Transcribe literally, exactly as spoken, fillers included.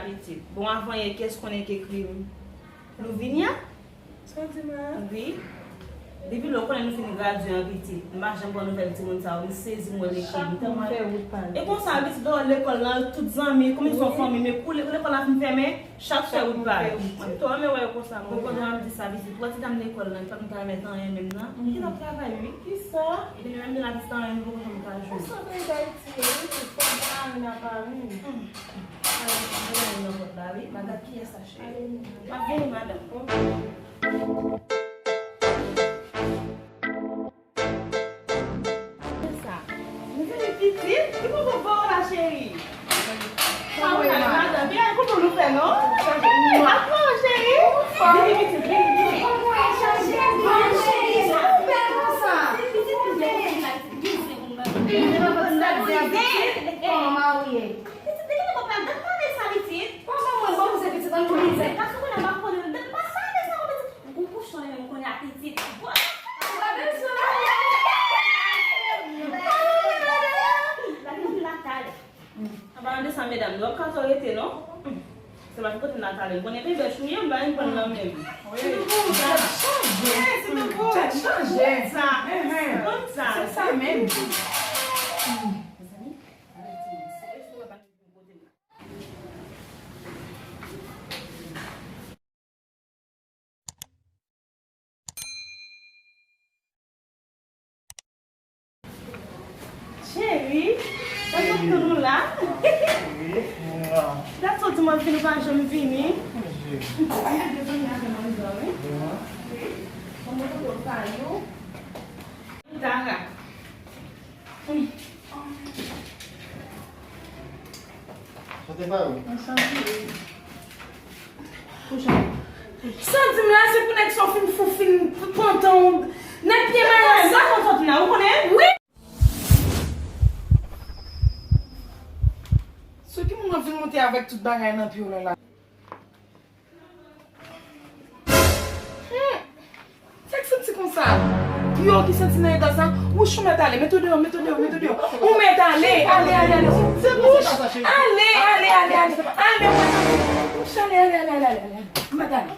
Pitit. Bon, avan yè, kiyès konnen k ekri m? Louvenia? Sa w di m la? Wi. Depi lè w konnen nou fin gradye an, pitit, m pa janm pran nouvèl timoun sa yo, m sezi, m wè lekòl, m tèlman. E konsa, pitit, lè w lekòl lan, tout zanmi, kòm se yon fanmi, men kou le- lekòl la fin fèmen, chak fè wout pa yo. Mwen, m twò renmen wè yo konsa, mwen. Ou konprann, m di sa, pitit, wè ti dam lekòl lan, li pa t ka remèt anyen menm, non? Li t ap travay, wi. Kisa? Epi li menm, li la di sa, anyen, li poko janm ka jwenn. Konsa peyi Dayiti ye, wi, tout fòk gen anyen nan Pari. Bagay ki yès sa, cheri? M ap vini, madanm. Sa. M vini pitit. Ki poko ba w la, cheri? Sa w la, madanm? Byen, koutou nou fè, non? Aprann, cheri. Vini pitit, vini, vini. Kòman w ye, cheri? Sa w bèl konsa? Pitit, m bèl konsa. Kòman w ye? Pitit, de ki papa, dat pale sa, pitit. Kòman mwen, bon, se pitit, an nou mizè. Paske konnen m ap konnen, dat pa pale sa, pitit. Gwo kouchon li menm kounye a pitit. Gwo kouchon. Anba de sa, medam, nou ap ka to rete, non? Se pa kote m la talè. Konnen pe bèch ou ye, m pa menm pran nan menm. Wi. Sa chanje. Sa chanje. Sa. Konn sa. Se sa menm. Mezanmi, avèti mwen. Se, se pa kote m la. Cheri, mwen kontan nou la. Wi, mwen la. Dat ou di mwen vini, ou pa janm vini. Mwen gen de zanmi avè m anndan, wi. Vreman? Wi. Mwen kontan sa yo. Dara. Chante pa yo. Sa w di m la, se pou nèg sa w fin fou, fin pantan w. Nèg pye malad la. Sa konn sòti la, ou konnen? Wi. Sou ki moun w ap vin monte avèk tout bagay nan pye w la la? Hmm. Sa k santi konsa? Pye w ki santi nan eta sa? Wouch, ou mèt ale. Mete w deyò, mete w deyò, mete w deyò. Ou mèt ale, ale, ale, ale. Wouch, ale, ale, ale, ale. Ale, mwen. Wouch, ale, ale, ale, ale, ale. Ou mèt ale.